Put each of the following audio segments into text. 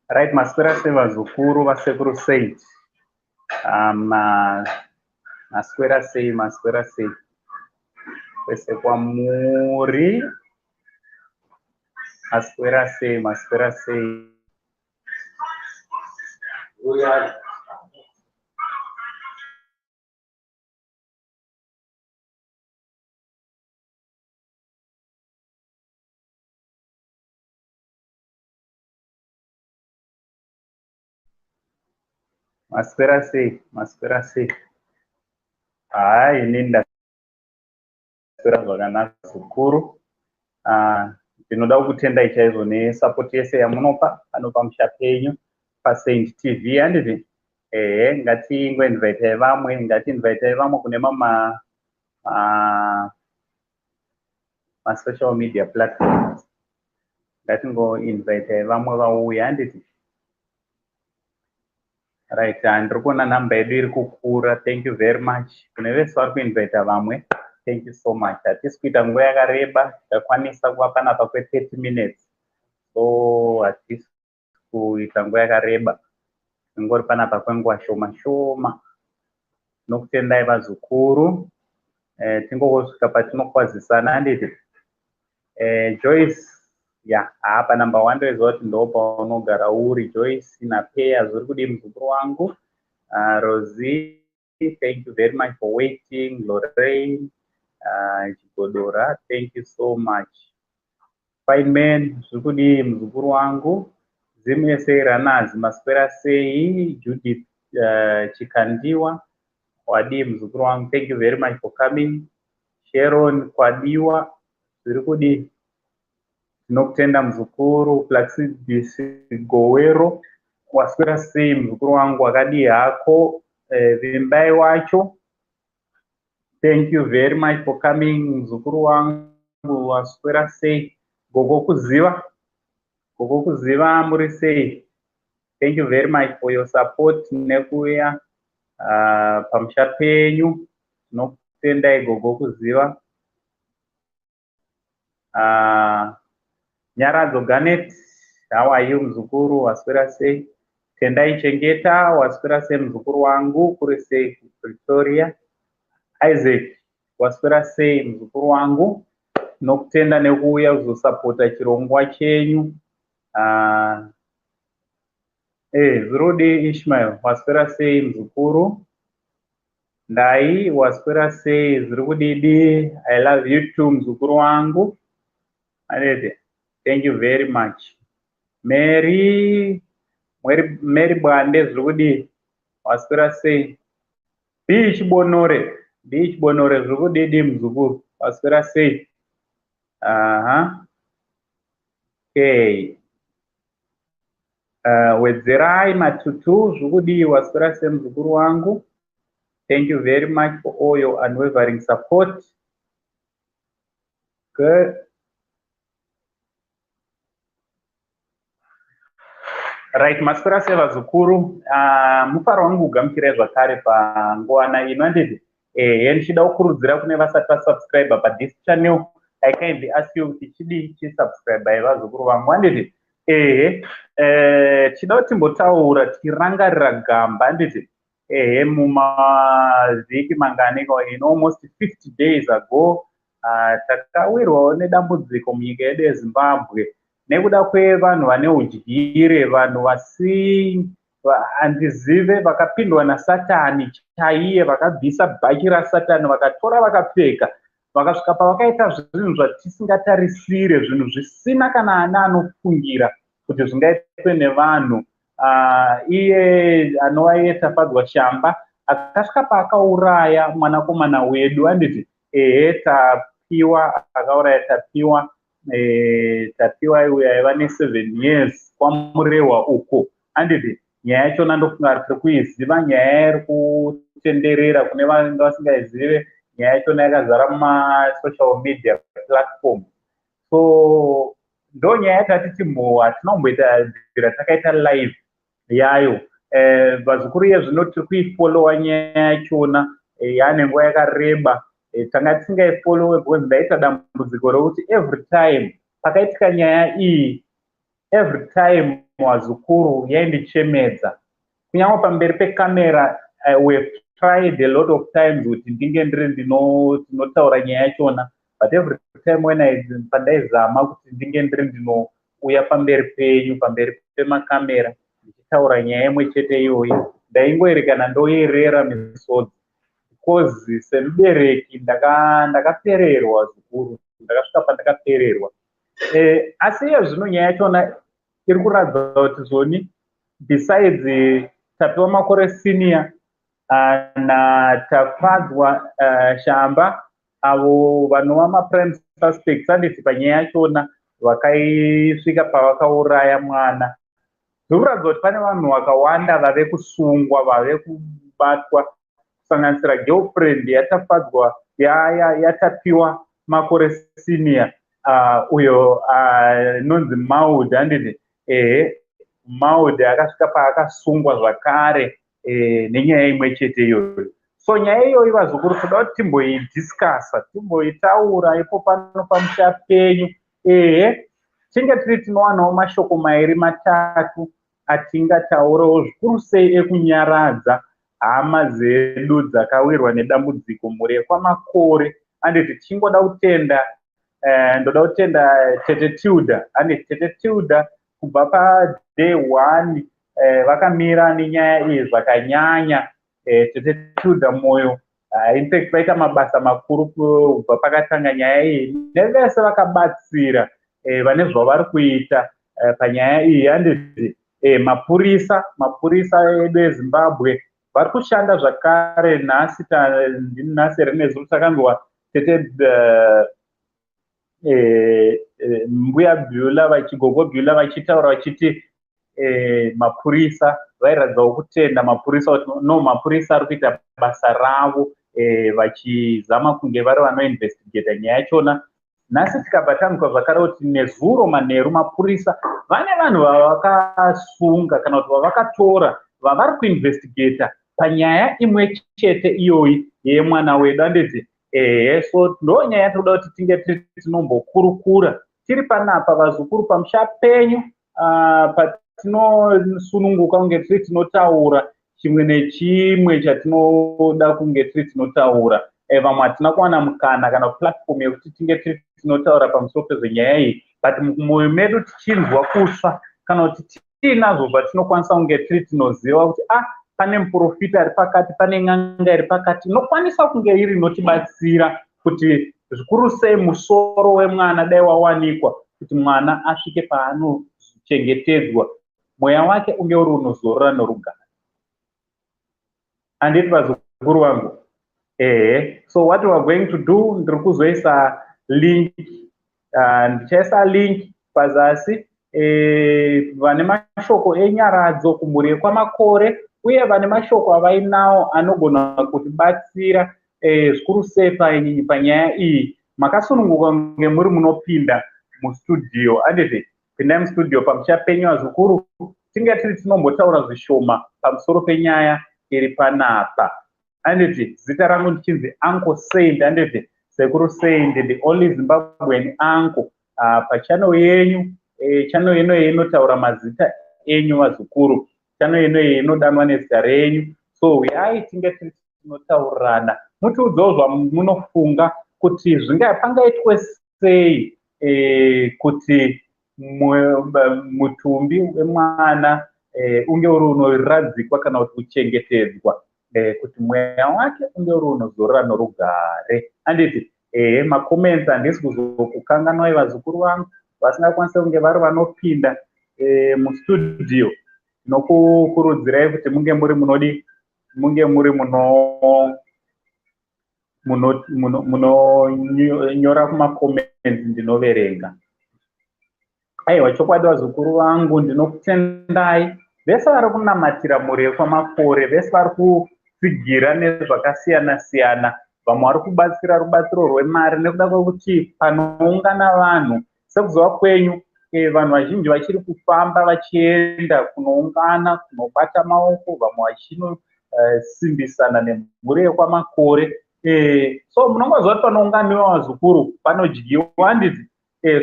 Right, maswera sei vazukuru vasekuru Saint? Maswera sei, maswera sei kwese kwamuri? Maswera sei, maswera sei? Maswera sei, maswera sei? Haa, ini ndaswera zvakanaka zvikuru. Ndinoda kukutendai chaizvo nesupport yese yamunopa pano pamusha penyu paSaint TV, handiti? Ehe, ngatingoinvitai vamwe, ngatiinvitai vamwe kune mamwe masocial media platforms. Ngatingoinvitai vamwe vauye, handiti? Right, ndiri kuona nhamba yedu iri kukura. Thank you very much kune vese vari kuinvita vamwe. Thank you so much. Hatisi kuita nguva yakareba, takwanisa kuva panapa kwe30 minutes, so hatisi kuita nguva yakareba, tingori panapa kwenguva shoma shoma. Nokutendai vazukuru. Tingongosvika patinokwazisana, handiti? Joyce, ya, haa, panumber 1 ndoiziva kuti ndo paunogara uri. Joyce naPeya, zviri kudii muzukuru wangu? Rosie, thank you very much for waiting. Lorraine Chigodora, thank you so much. Fine man, zviri kudii muzukuru wangu? Zim SA Runners, maswera sei? Judith Chikandiwa, wadii muzukuru wangu? Thank you very much for coming. Sharon Kwadiwa, zviri kudii? Tinokutenda muzukuru. Plaxidis Gowero, waswera sei muzukuru wangu? Wakadii hako? Vimbai wacho, thank you very much for coming muzukuru wangu. Waswera sei? Gogo Kuziva, Gogo Kuziva, muri sei? Thank you very much for your support nekuuya pamusha penyu. Tinokutendai, Gogo Kuziva. Nyaradzo Ganet, how are you muzukuru? Waswera sei? Tendai Chengeta, waswera sei muzukuru wangu? Kuri sei kuPretoria? Isaac, waswera sei muzukuru wangu? Tinokutenda nekuuya kuzosapota chirongwa chenyu. Zvirudi Ishmael, waswera sei muzukuru? Ndai, waswera sei? Zviri kudidi? I love you too muzukuru wangu. Alete, thank you very much. Mary, Mary, Mary Bwande, zviri kudii? Waswera sei? B Chibonore, B Chibonore, zviri kudidi muzukuru? Waswera sei? Aha. Okay. Wedzerai Matutu, zviri kudii? Waswera sei muzukuru wangu? Thank you very much for all your unwavering support. Good. Right, maswera sei vazukuru? Mufaro wangu kugamuchirai zvakare panguva ino, handiti? Ehe, ndichida kukurudzira kune vasati vasubscribe pathis channel, I kindly ask you kuti chidii, chisubscribe vazukuru vangu, handiti? Ehe, tichida kuti timbotaura tichirangarira gamba, handiti? Ehe, mumavhiki manganiko, in almost 50 days ago, takawirwawo nedambudziko munyika yedu yeZimbabwe nekuda kwevanhu vane udyire, vanhu vasi handizive vakapindwa nasatani chaiye, vakabvisa bhachi rasatani, vakatora vakapfeka, vakasvika pavakaita zvinhu zvatisingatarisire, zvinhu zvisina kana ana anofungira kuti zvingaitwe nevanhu. Iye anova iye Tafadzwa Shamba akasvika paakauraya mwanakomana wedu, handiti? Ehe, Tapiwa, akauraya Tapiwa. Tapiwa uyo aiva ne7 years kwaMurehwa uko, handiti? Nyaya yachona ndofunga tiri kuiziva, nyaya iri kutenderera. Kune vanenge vasingaizive, nyaya yachona yakazara mumasocial media platform. So ndo nyaya yatati timbo hatina kumboita bvira takaita live yayo. Vazukuru, iye zvino tiri kuifollowa nyaya yachona. Yaane nguva yakareba tanga tisingaifollowe because ndaita dambudziko rokuti every time pakaitika nyaya iyi Every time, wazukuru, yaindichemedza. Kunyange pamberi pekamera, we have tried a lot of times kuti ndinge ndiri ndinotaura nyaya yachona, but every time when I, pandaizama kuti ndinge ndiri ndinouya pamberi penyu, pamberi pemakamera, ndichitaura nyaya imwe chete iyoyi, ndaingoerekana ndoyerera misodzi, because semubereki ndakapererwa, zvikuru. Ndakasvika pandakapererwa. Asi iye zvino nyaya yachona iri kuratidza kuti zvoni, besides Tapiwa Makore Senior naTafadzwa Shamba, avo vanova maprime suspects, handiti, panyaya yachona, vakaisvika pavakauraya mwana, zviri kuratidza kuti pane vanhu vakawanda vave kusungwa, vave kubatwa, kusanganisira girlfriend yaTafadzwa, yaTapiwa Makore Senior, uyo anonzi Maud, handiti? Ehe, Maud akasvika paakasungwa zvakare nenyaya imwe chete iyoyo. So nyaya iyoyi, vazukuru, toda kuti timboidiscussa, timboitaura ipo pano pamusha penyu. Ehe, tinge tiri tinowanawo mashoko mairi matatu atingataurawo, zvikuru sei ekunyaradza hama dzedu dzakawirwa nedambudziko, mhuri yekwaMakore, handiti? Tichingoda kutenda, ndoda kutenda Tete Tilda, handiti? Tete Tilda kubva paday one vakamira nenyaya iyi zvakanyanya. Tete Tilda Moyo, in fact vaita mabasa makuru kubva pakatanga nyaya iyi, nevese vakabatsira, vane zvavari kuita panyaya iyi, handiti? Mapurisa edu eZimbabwe vari kushanda zvakare. Nhasi, nhasi rinezuro, takanzwa tete Mbuya Bula, vachigogo Bula, vachitaura vachiti mapurisa vairatidzawo kutenda mapurisa kuti no, mapurisa ari kuita basa ravo, vachizama kunge vari vanoinvestigata nyaya yachona. Nhasi tikabva tanzwa zvakare kuti nezuro manheru mapurisa vane vanhu vavakasunga kana kuti vavakatora, vavari kuinvestigata panyaya imwe chete iyoyi yemwana wedu, handiti? Ehe, so ndo nyaya yatinoda kuti tinge tiri tinombokurukura tiri panapa, vazukuru, pamusha penyu, patinosununguka kunge tiri tinotaura chimwe nechimwe chatinoda kunge tiri tinotaura. Vamwe hatina kuwana mukana kana platform yekuti tinge tiri tinotaura pamusoro pezvenyaya iyi, but mumwoyo medu tichinzwa kutsva kana kuti tiinazvo zvatinokwanisa kunge tiri tinoziva kuti ah, pane muprofita ari pakati, pane n'anga iri pakati inokwanisa kunge iri inotibatsira kuti zvikuru sei musoro wemwana dai wawanikwa, kuti mwana asvike paanochengetedzwa, mweya wake unge uri unozorora norugare, handiti, vazukuru vangu? Ehe, so what we are going to do, ndiri kuzoisa link, ndichaisa link pazasi. Vane mashoko enyaradzo kumhuri yekwaMakore uye vane mashoko avainawo anogona kutibatsira, zvikuru sei panyaya iyi, makasununguka kunge muri munopinda mustudio, handiti? Pindai mustudio pamusha penyu, vazukuru, tinge tiri tinombotaura zvishoma pamusoro penyaya iri panapa, handiti? Zita rangu ndichinzi Uncle Saint, handiti? Sekuru Saint, the only Zimbabwean uncle pachannel yenyu. Channel inoyi inotaura mazita enyu, vazukuru. Channel inoyi inodanwa nezita renyu. So uyai tinge tiri tinotaurirana, mutiudzewo zvamunofunga kuti pangaitwe sei kuti mutumbi wemwana unge uri unoradzikwa kana kuti kuchengetedzwa, kuti mweya wake unge uri unozorora norugare, handiti? Ehe, macomments handisi kuzokukanganwai, vazukuru vangu vasingakwanisi kunge vari vanopinda mustudio. Tinokukurudzirai kuti munge muri munodi, munge muri munonyora kumacomments, ndinoverenga. Aiwa, chokwadi, vazukuru vangu, ndinokutendai vese vari kunamatira mhuri yekwaMakore, vese vari kutsigira nezvakasiyana siyana, vamwe vari kubatsira rubatsiro rwemari, nekuda kwekuti panoungana vanhu, sekuziva kwenyu, vanhu vazhinji vachiri kufamba vachienda kunoungana, kunobata maoko, vamwe vachinosimbisana nemhuri yekwaMakore. So munongoziva kuti panounganiwa, vazukuru, panodyiwa, handiti?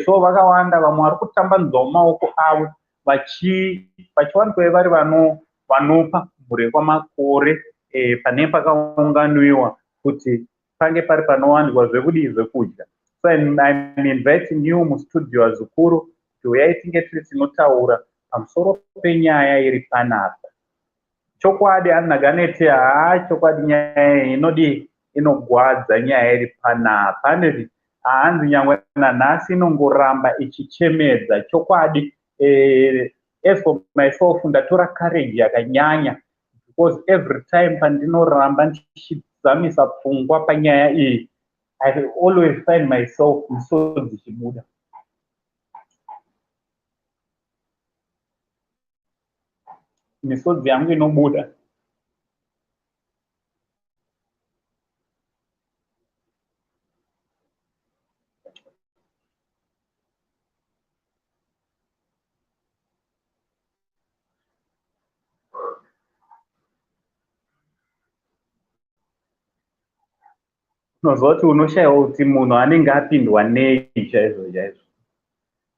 So vakawanda vamwe vari kutambanudzawo maoko avo vachiwanikwa vari vanopa mhuri yekwaMakore pane pakaunganiwa kuti pange pari panowanikwa zvekudii, zvekudya. So I'm inviting you mustudio, vazukuru, kuti uyai tinge tiri tinotaura pamusoro penyaya iri panapa. Chokwadi andinaganeti, haa, chokwadi nyaya iyi inodii, inogwadza nyaya iri panapa. Handiti hanzi nyangwe nanhasi inongoramba ichichemedza chokwadi. As for myself, ndatora courage yakanyanya because every time pandinoramba ndichidzamisa pfungwa panyaya iyi, I always find myself misodzi ichibuda. Misodzi yangu inobuda. Unozwa kuti unoshayiwa kuti munhu anenge apindwa nei chaizvo chaizvo.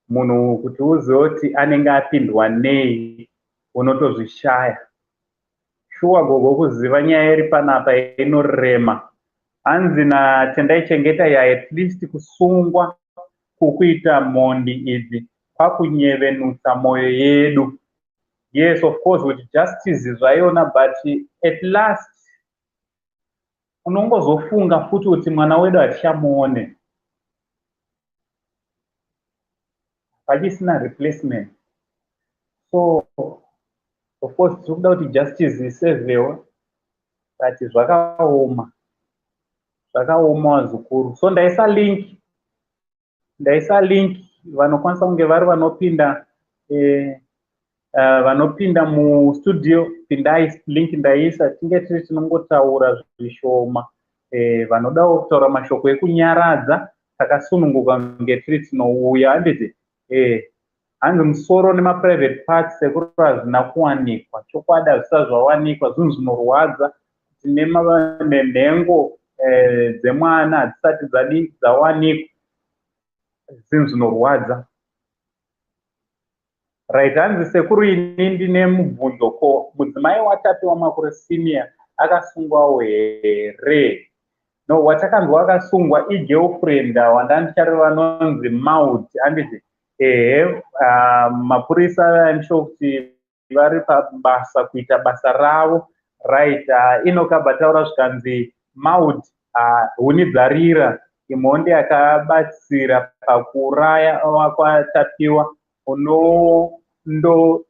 Munhu kuti uzive kuti anenge apindwa nei, unotozvishaya. Shuwa gogo, kuziva nyaya iri panapa inorema. Hanzi naTendai Chengeta ya at least kusungwa kukuita mhondi idzi kwakunyevenutsa mwoyo yedu. Yes, of course, kuti justice zvaiona, but at last unongozofunga futi kuti mwana wedu hatichamuone, pachisina replacement. So of course tiri kuda kuti justice iservewe, but zvakaoma, zvakaoma vazukuru. So ndaisa link, ndaisa link. Vanokwanisa kunge vari vanopinda vanopinda mustudio, pindai, link ndaisa. Tinge tiri tinongotaura zvishoma. Vanodawo kutaura mashoko ekunyaradza, takasununguka kunge tiri tinouya, handiti? Hanzi musoro nemaprivate parts sekuru hazvina kuwanikwa. Chokwadi hazvisati zvawanikwa. Zvinhu zvinorwadza kuti nenhengo dzemwana hadzisati dzadi dzawanikwa. Zvinhu zvinorwadza. Right, hanzi sekuru, ini ndine mubvunzo. Ko mudzimai waTapiwa Makore Senior akasungwawo here? No, watakanzwa akasungwa igirlfriend wandandichareva anonzi Maud, handiti? Ehe, mapurisa, I'm sure kuti vari pabasa kuita basa ravo. Right, inokabva taura zvikanzi Maud huni dzarira, imhondi yakabatsira pakuuraya kwaTapiwa.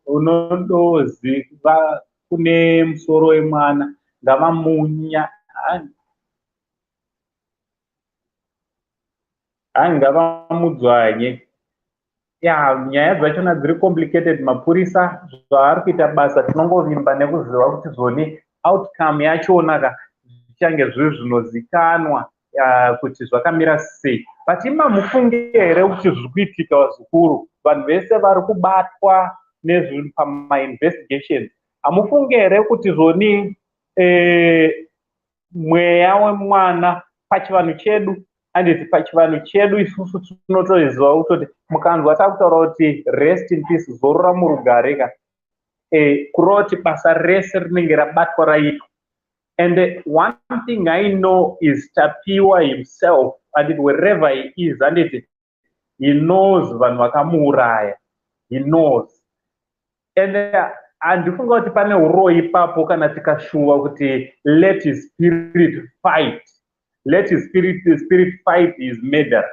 Unondoziva kune musoro wemwana ngavamunya, ngavamudzwanye. Ya, nyaya dzachona dziri complicated. Mapurisa zvaari kuita basa, tinongovimba nekuziva kuti zvoni outcome yachona ka zvichange zviri zvinozikanwa kuti zvakamira sei. But imamufunge here kuti zviri kuitika, vazukuru? Vanhu vese vari kubatwa nezvinhu pamainvestigations, hamufunge here kuti zvoni mweya wemwana pachivanhu chedu, handiti? Pachivanhu chedu isusu tinotoziva kutoti mukanzwa takutaura kuti rest in peace, zorora murugare ka, kureva kuti basa rese rinenge rabatwa, raitwa. And one thing I know is Tapiwa himself, and wherever he is, handiti, he knows vanhu vakamuuraya. He knows. And handifunga kuti pane uroyi ipapo kana tikashuva kuti let his spirit fight, let his spirit fight his murderers.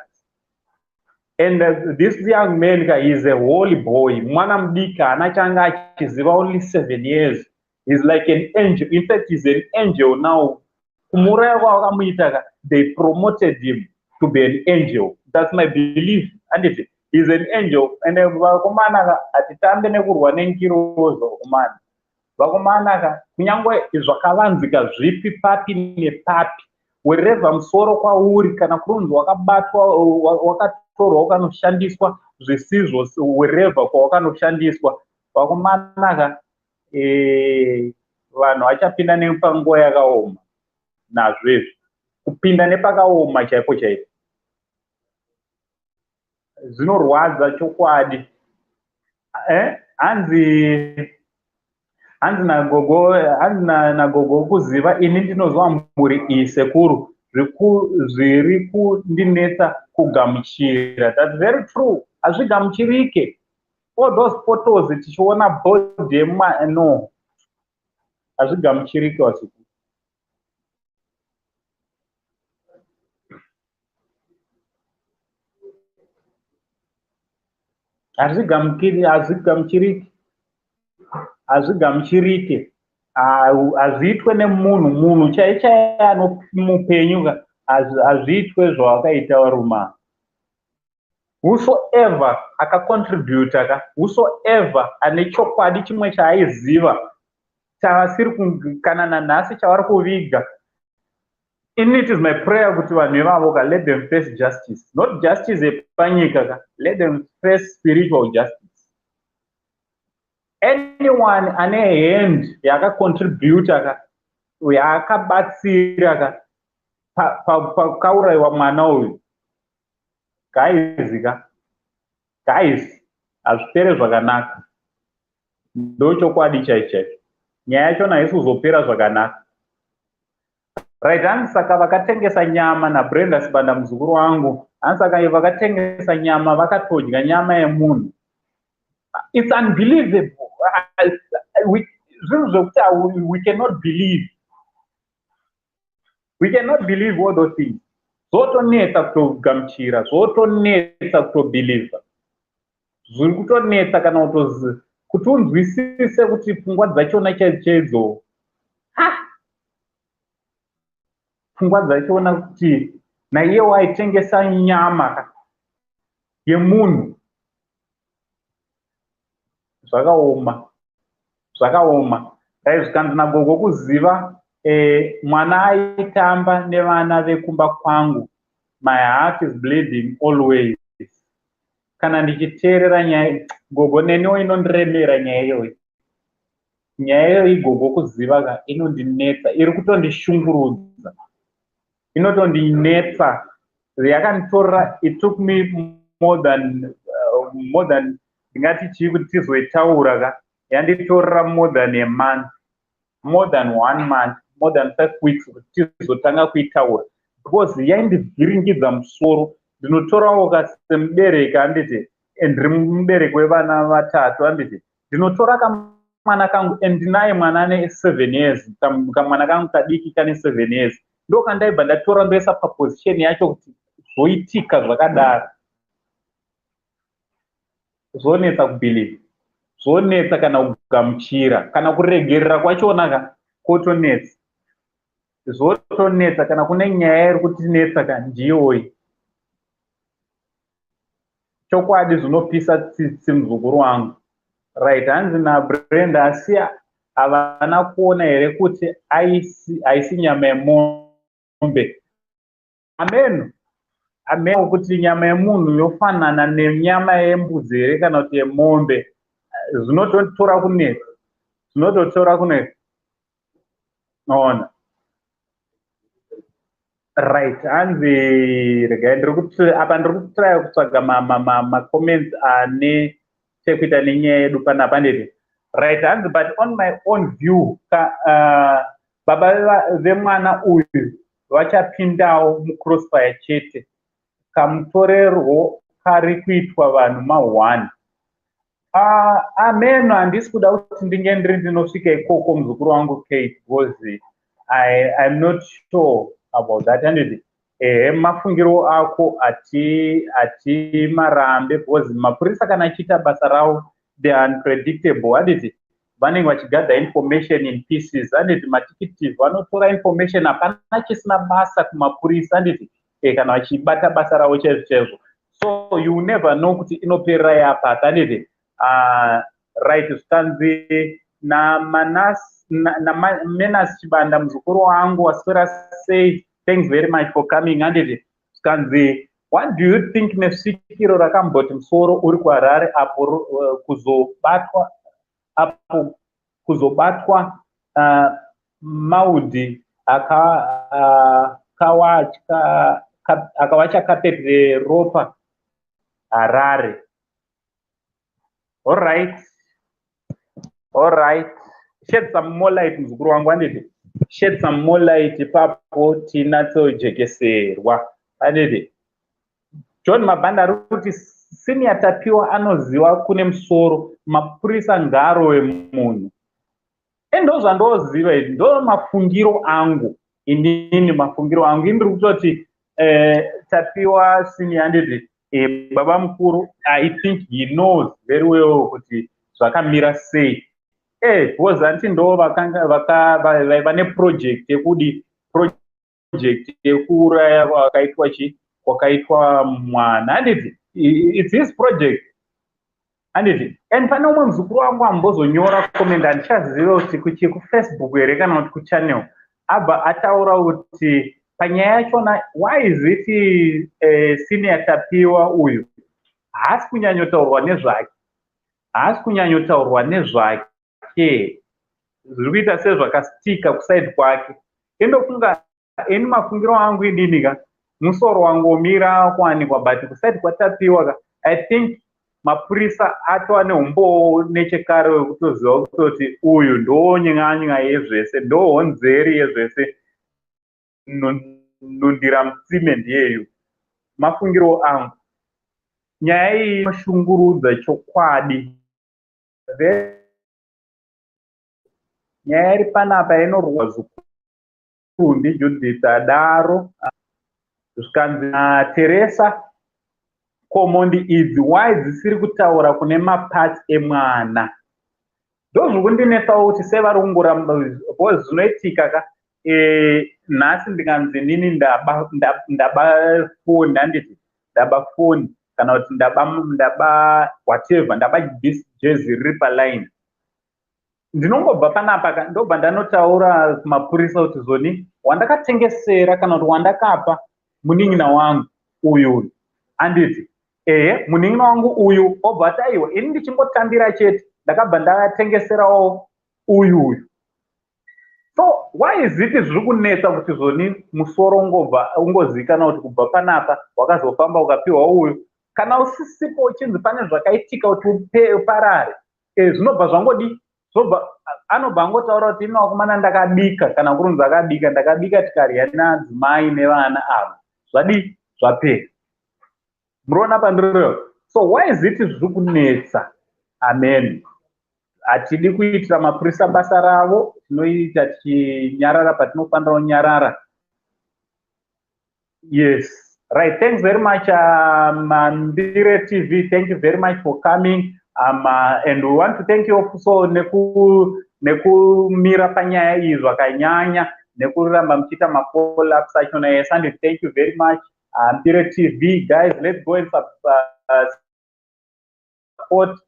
And this young man ka is a holy boy, mwana mudiki, haana changa achiziva, only 7 years. He's like an angel. In fact, he's an angel now. Kumuuraya kwavakamuita ka, they promoted him to be an angel. That's my belief, handiti? He's an angel. And vakomana ka, hatitambe nekurwa nengirozi, vakomana. Vakomana ka, kunyange zvakavanzika zvipi, papi nepapi, wherever musoro kwauri, kana kurunzi wakabatwa, wakatorwa, ukanoshandiswa zvisizvo, wherever kwawakanoshandiswa, vakomana ka, vanhu vachapinda nepanguva yakaoma nazvo izvi, kupinda nepakaoma chaipo chaipo. Zvinorwadza chokwadi. Hanzi nagogo, hanzi nagogo kuziva ini ndinozwa mhuri iyi sekuru zviri kundinetsa kugamuchira. That's very true. Hazvigamuchirike. All those photos tichiona body yemwana, no, hazvigamuchirike wasiku. Hazvigamuchiriki, hazvigamuchirike, hazviitwe nemunhu, munhu chai chai anomupenyu, hazviitwe zvawakaita varuma. Whosoever akacontributa ka, whosoever ane chokwadi chimwe chaaiziva chavasiri kana nanhasi chavari kuviga, in it is my prayer kuti vanhu ivavo ka, let them face justice. Not justice yepanyika ka, let them face spiritual justice. Anyone ane hand yakacontributa ka, yaakabatsira ka pakaurayiwa mwana uyu, guys ka, guys, hazvipere zvakanaka. Ndo chokwadi chaicho chaicho. Nyaya yachona haisi kuzopera zvakanaka. Right, hanzi saka vakatengesa nyama naBrenda Sibanda muzukuru wangu. Hanzi saka vakatengesa nyama, vakatodya nyama yemunhu. It's unbelievable. Zvinhu zvekuti we cannot believe. We cannot believe all those things. Zvotonetsa kutogamuchira, zvotonetsa kutobelieva. Zviri kutonetsa kana kuti unzwisise kuti pfungwa dzachona chaidzo chaidzo. Pfungwa dzachona kuti naiye waitengesa nyama yemunhu. Zvakaoma. Zvakaoma. Dai zvikanzi nagogo kuziva mwana aitamba nevana vekumba kwangu. My heart is bleeding always. Kana ndichiteerera nyaya gogo neniwo inondiremera nyaya iyoyi. Nyaya iyoyi gogo kuziva ka inondinetsa, iri kutondishungurudza. Inotondinetsa. Yakanditorera, it took me more than ndingati chii kuti tizoitaura ka. Yanditorera more than a month, more than one month, more than 5 weeks kuti tizotanga kuitaura, because yaindivhiringidza musoro. Ndinotorawo ka semubereki, handiti? Ndiri mubereki wevana vatatu, handiti? Ndinotora kamwana kangu, and ndinaye mwana ane 7 years, kamwana kangu kadiki kane 7 years, ndo kandaibva ndatora ndoisa paposition yacho kuti zvoitika zvakadaro. Zvonetsa kubelieve, zvonetsa kana kugamuchira, kana kuregerera kwachona ka kwotonetsa. Zvotonetsa. Kana kune nyaya iri kutinetsa ka, ndiyoyi. Chokwadi zvinopisa tsitsi, muzukuru wangu. Right, hanzi naBrenda, asi havana kuona here kuti haisi nyama yemombe? Ameno, ameno kuti nyama yemunhu yofanana nenyama yembudzi here kana kuti yemombe. Zvinototora kunetsa, zvinototora kunetsa. Ona, right, hanzi regai, ndiri kuti apa ndiri kutraya kutsvaga macomments ane chekuita nenyaya yedu panapa, nditi right. Hanzi, but on my own view ka, baba vemwana uyu vachapindawo mucrossfire chete. Kamutorerwo kari kuitwa vanhu ma1. Ameno, handisi kuda kuti ndinge ndiri ndinosvika ikoko, muzukuru wangu Kate, because I'm not sure about that. Handiti ehe, mafungiro ako ati marambe, because mapurisa kana achiita basa ravo, they are unpredictable, handiti? Vanenge vachigather information in pieces, handiti? Matikitive vanotora information, hapana chisina basa kumapurisa, handiti? Kana vachibata basa ravo chaizvo chaizvo. So you never know kuti inoperera yapata, handiti? Right, zvikanzi naMenas Chibanda, muzukuru wangu, waswera sei? Thanks very much for coming, handiti? Zvikanzi, what do you think nesvikiro rakamboti musoro uri kuHarare apo kuzobatwa, apo kuzobatwa maudhi akawacha kapeti reropa? Harare. Alright, alright, shed some more light, muzukuru wangu, handiti? Shed some more light ipapo tinatsojekeserwa, handiti? John Mabhanda ari kuti Senior Tapiwa anoziva kune musoro, mapurisa ngaarove munhu. Endo zvandoziva izvi, ndo mafungiro angu inini, mafungiro angu ini. Ndiri kutoti Tapiwa Senior, handiti, baba mukuru, I think he knows very well kuti zvakamira sei, because handiti ndo vane project yekudi, project yekuuraya kwakaitwa chi kwakaitwa mwana, handiti? It's his project, handiti? And pane umwe muzukuru wangu ambozonyora comment, handichaziva kuti kuchi kuFacebook here kana kuti kuchannel, abva ataura kuti panyaya yachona, why is it Senior Tapiwa uyu haasi kunyanyotaurwa nezvake? Haasi kunyanyotaurwa nezvake, zviri kuita sezvakastika kuside kwake. Indofunga ini, mafungiro angu inini ka, musoro wangomira kuwanikwa, but kuside kwaTapiwa ka, I think mapurisa atova neumbowo nechekare wekutoziva kutoti uyu ndo nyanya yezvese, ndo honzeri yezvese, nundira mutsime ndiyeyu. Mafungiro angu, nyaya iyi inoshungurudza chokwadi. Nyaya iri panapa inorwa zukuru ndiJudith adaro. Zvikanzi naTeresa, ko mhondi idzi why dzisiri kutaura kune maparts emwana? Ndozviri kundinetsawo kuti sei vari kungoramba, because zvinoitika ka, nhasi ndikanzi nini ndaba foni, handiti? Ndaba foni kana kuti ndaba whatever, ndaba this jezi riri paline, ndinongobva panapa, ndobva ndanotaura kumapurisa kuti zoni wandakatengesera kana kuti wandakapa munin'ina wangu uyu uyu, handiti? Ehe, munin'ina wangu uyu obva ati aiwa, ini ndichingotambira chete, ndakabva ndatengeserawo uyu uyu. So why is it zviri kunetsa kuti zvoni musoro ungobva ungozivikanwa kuti kubva panapa wakazofamba ukapiwa uyu? Kana usisipo, uchinzi pane zvakaitika kuti uparare, zvinobva zvangodi, zvobva anobva angotaura kuti ino vakomana ndakabika, kana kurunzi akabika, ndakabika tikarya nadzimai nevana ava, zvadii, zvapera. Muroona pandireo? So why is it zviri kunetsa? Amen. Hatidi kuitira mapurisa basa ravo, tinoita tichinyarara patinofanira kunyarara. Yes, right, thanks very much, Mbire TV. Thank you very much for coming, and we want to thank you also nekumira panyaya iyi zvakanyanya, nekuramba muchiita mafollow-ups achona yes. And thank you very much, Mbire TV. Guys, let's go and support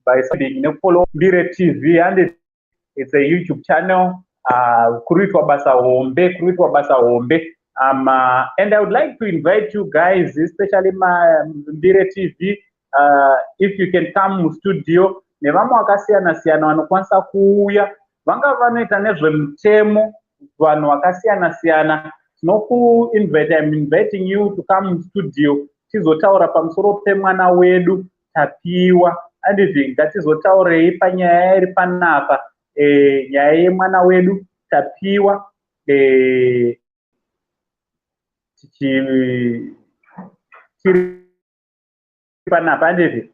by nekufollow Mbire TV, and it's a YouTube channel. Kuri kuitwa basa hombe, kuri kuitwa basa hombe. And I would like to invite you guys, especially Mbire TV, if you can come mustudio nevamwe vakasiyana siyana vanokwanisa kuuya, vangava vanoita nezvemutemo, vanhu vakasiyana siyana, tinokuinvite. I'm inviting you to come mustudio tizotaura pamusoro pemwana wedu Tapiwa, handiti? Ngatizotaurei panyaya iri panapa, nyaya yemwana wedu Tapiwa, tiri panapa, handiti,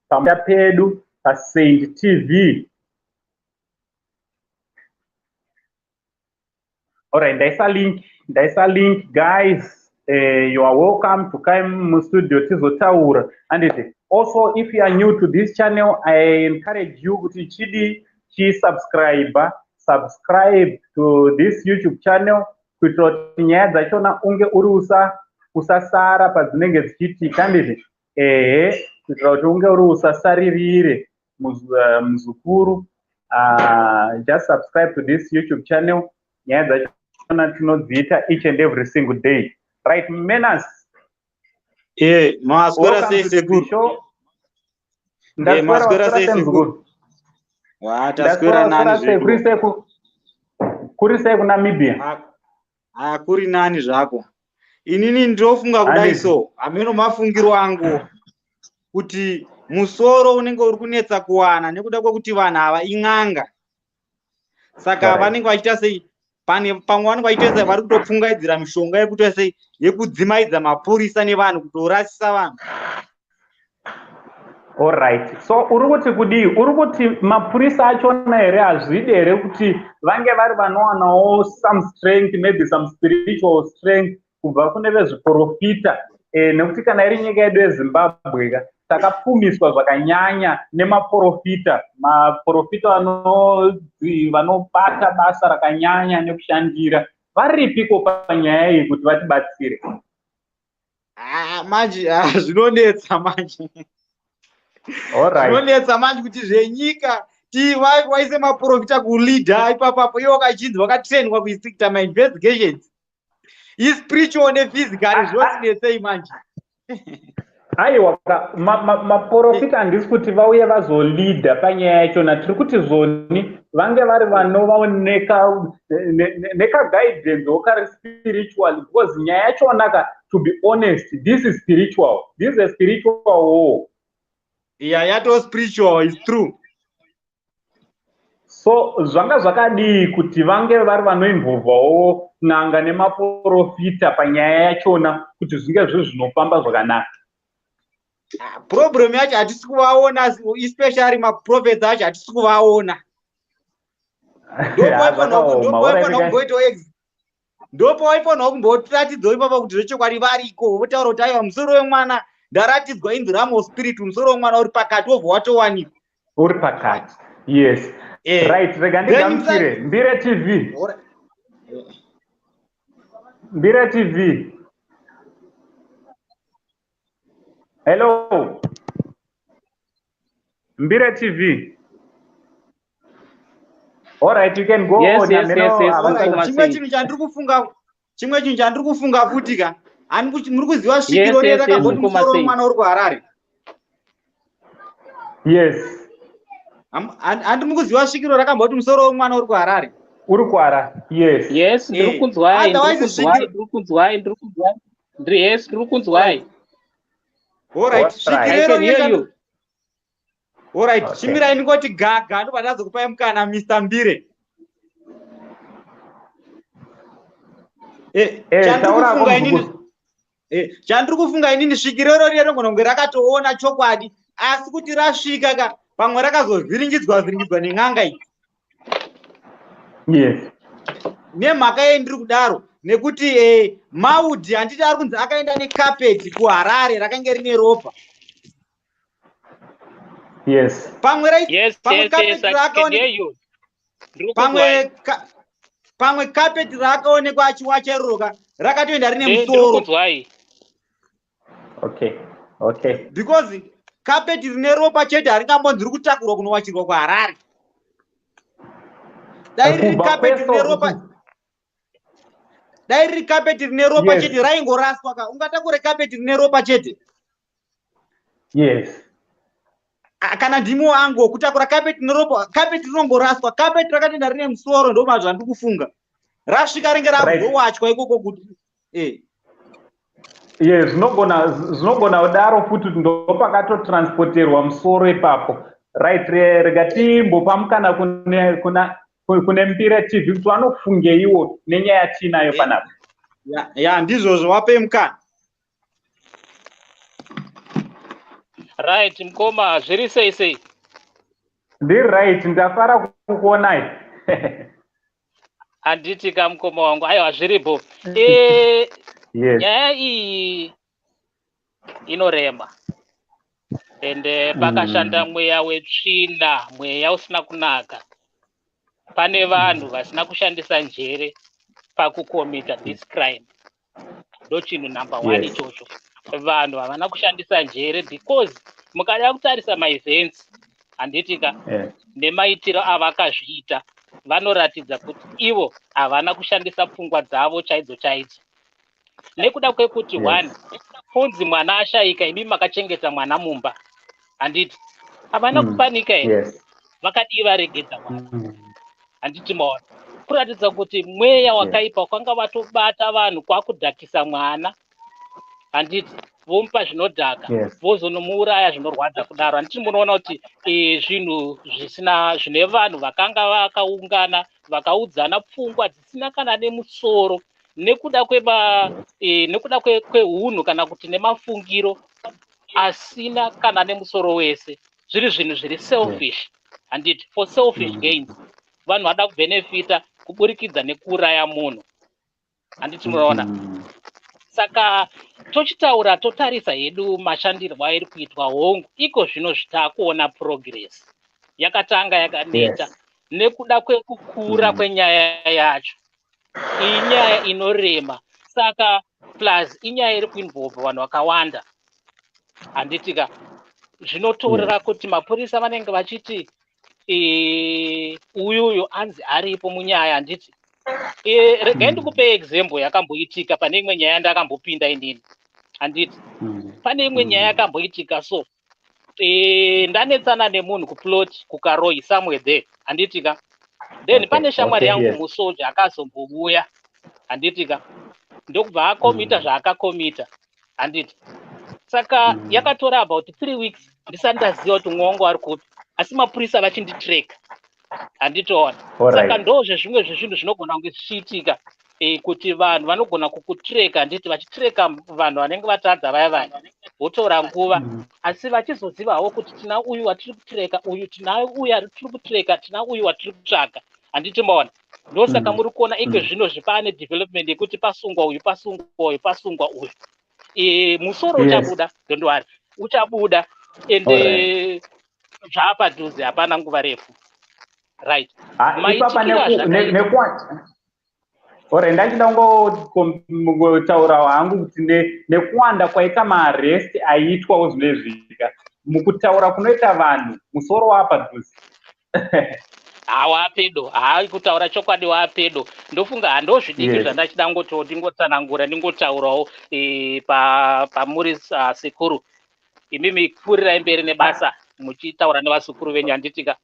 pamusha pedu paSaint TV. Alright, ndaisa link, ndaisa link. Guys, you are welcome to come mustudio tizotaura, handiti? Also, if you are new to this channel, I encourage you kuti chidi chisubscribe, subscribe to this YouTube channel kuitira kuti nyaya dzachona unge uri usasara padzinenge dzichiitika, handiti? Ehe, kuitira kuti unge uri usasaririre, muzukuru. Just subscribe to this YouTube channel. Nyaya dzachona tinodziita each and every single day. Right, Menas. Maswera sei, sekuru? Maswera sei, sekuru? Taswera nani zvedu. Kuri sei kuNamibia? Ha, kuri nani zvako. Inini ndinofunga kudai, so hameno mafungiro angu. Kuti musoro unenge uri kunetsa kuwana nekuda kwekuti vanhu ava in'anga, saka vanenge vachiita sei? Pane pamwe vanenge vachiita sei? Vari kutopfungaidzira mishonga yekuita sei? Yekudzimaidza mapurisa nevanhu, kutorasisa vanhu. Alright, so uri kuti kudii? Uri kuti mapurisa achona here, hazvidi here kuti vange vari vanowanawo some strength, maybe some spiritual strength kubva kune vezviprofita? Nekuti kana iri nyika yedu yeZimbabwe ka, takapfumiswa zvakanyanya nemaprofita. Maprofita vanobata basa rakanyanya nekushandira. Varipiko panyaya iyi kuti vatibatsire? Ah, manje, ah, zvinonetsa manje. Zvinonetsa manje kuti zvenyika waise maprofita kuleader ipapapo, iwo kachinzi vakatrainwa kuita mainvestigations ispiritual nephysical, zvinotinetsei manje. Aiwa, maprofita handisi kuti vauye vazoleada panyaya yachona. Tiri kuti zvoni vange vari vanovawo nekaguidance kari spiritual, because nyaya yachona ka, to be honest, this is spiritual, this is a spiritual war. Yeah, yato spiritual, is true. So zvanga zvakadii kuti vange vari vanoinvolvawo n'anga nemaprofita panyaya yachona, kuti zvinge zviri zvinofamba zvakanaka? Ah, problem yacho hatisi kuvaona, especially maprophets acho hatisi kuvaona. Ndopawaifanira kumbotiratidzawo ipapa kuti zvechokwadi variko, votaura kuti aiwa, musoro wemwana ndaratidzwa in the realm of spirit, musoro wemwana uri pakati, wobva watowanikwa. Uri pakati, yes. Right, rega ndigamuchire Mbire TV. Mbire TV, hello, Mbire TV. All right, you can go. Yes. Chimwe chinhu chandiri kufunga futi ka, muri kuziva svikiro rakamboti musoro wemwana uri kuHarare? Yes. Handi muri kuziva svikiro rakamboti musoro wemwana uri kuHarare? Uri kuHarare, yes. Yes, ndiri kunzwai, ndiri kunzwai, ndiri kunzwai, yes, ndiri kunzwai. Alright, svikiro. Alright, chimirai ndingoti gaga, ndobva ndazokupai mukana, Mr Mbire. Chandiri kufunga inini, svikiro irori rinogona kunge rakatoona chokwadi, asi kuti rasvika ka, pamwe rakazovhiringidzwa vhiringidzwa nen'anga iyi. Nemhaka yei ndiri kudaro? Nekuti Maudhi, handiti ari kunzi akaenda nekapeti kuHarare rakange rine ropa? Yes. Pamwe Pamwe kapeti pamwe kapeti raakaonekwa achiwacha iroroka rakatoenda rine musoro. Because kapeti rine ropa chete haringambonzi riri kutakurwa kunowachirwa kuHarare. Dai riri kapeti rine ropa, dai riri kapeti rine ropa chete, raingoraswa ka. Ungatakure kapeti rine ropa chete? Yes. Kana ndimiwo angu kutakura kapeti rine ropa, kapeti rinongoraswa. Kapeti rakatoenda rine musoro, ndo zvandiri kufunga. Rasvika ringe rakuzowachwa ikoko kuti Ye, zvinogona kudaro futi, kuti ndopakatotransporterwa musoro ipapo. Right, rega timbopa mukana kune Mbire TV kuti vanofungeiwo nenyaya yatiinayo panapa. Ya, ndizvozvo, wapei mukana. Right, mukoma, zviri sei sei? Ndiri right, ndafara kukuonai. Handiti ka, mukoma wangu? Aiwa, zviripo. Nyaya iyi inorema, ende pakashanda mweya wetsvina, mweya usina kunaka. Pane vanhu vasina kushandisa njere pakucommita this crime, ndo chinhu number one ichocho. Vanhu havana kushandisa njere, because mukada kutarisa maevents, handiti ka, nemaitiro avakazviita, vanoratidza kuti ivo havana kushandisa pfungwa dzavo chaidzo chaidzo, nekuda kwekuti one, kunzi mwana ashayika, imi makachengeta mwana mumba, handiti havana kupanika here? Vakadii varegedza mwana? Handiti maona kuratidza kuti mweya wakaipa kwanga vatobata vanhu kwakudhakisa mwana, handiti? Vomupa zvinodhaka, vozonomuuraya zvinorwadza kudaro. Handiti munoona kuti zvinhu zvisina zvine vanhu vakanga vakaungana, vakaudzana pfungwa dzisina kana nemusoro nekuda kweunhu kana kuti nemafungiro asina kana nemusoro wese, zviri zvinhu zviri selfish, handiti? For selfish gains, vanhu vada kubhenefita kuburikidza nekuuraya munhu, handiti munoona? Saka tochitaura, totarisa hedu mashandirwo airi kuitwa. Hongu, iko zvino zvitaakuona progress yakatanga yakaneta nekuda kwekukura kwenyaya yacho. Iyi nyaya inorema, saka plus inyaya iri kuinvolve vanhu vakawanda, handiti ka? Zvinotorera kuti mapurisa vanenge vachiti uyuyu anzi aripo munyaya, handiti? Regai ndikupe example yakamboitika pane imwe nyaya yandakambopinda inini, handiti? Pane imwe nyaya yakamboitika, so ndanetsana nemunhu kuplot kuKaroi somewhere there, handiti ka? Then pane shamwari yangu musoja akazombouya, handiti ka? Ndokubva akomita zvaakakomita, handiti? Saka yakatora about 3 weeks ndisati ndaziva kuti mumwe wangu ari kupi, asi mapurisa vachinditreka, handitoona. Saka ndo zvezvimwe zvezvinhu zvinogona kunge zvichiitika, kuti vanhu vanogona kukutreka, handiti? Vachitreka vanhu vanenge vatadza vaya vaya, votora nguva, asi vachizozivawo kuti tina uyu watiri kutreka uyu, tina uyu atiri kutreka, tina uyu watiri kutsvaga, handiti maona? Ndosaka muri kuona iko zvino zvipaane development yekuti pasungwa uyu, pasungwa uyu, pasungwa uyu. Musoro uchabuda, don't worry, uchabuda ende zvaapadhuze, hapana nguva refu, right? Ah, ipapa Maitikiro azvakaita. Ore ndachida kungotaurawo hangu kuti nekuwanda kwaita maarrest aiitwawo zvinezvika, mukutaura kunoita vanhu, musoro waapadhuze. Hawapedo, haa, kutaura chokwadi wapedo. Ndofunga handozvidiki zvandachida ngoti ndingotsanangura, ndingotaurawo pamuri sekuru. Imimi pfuurirai mberi nebasa muchitaura nevazukuru venyu, handitika?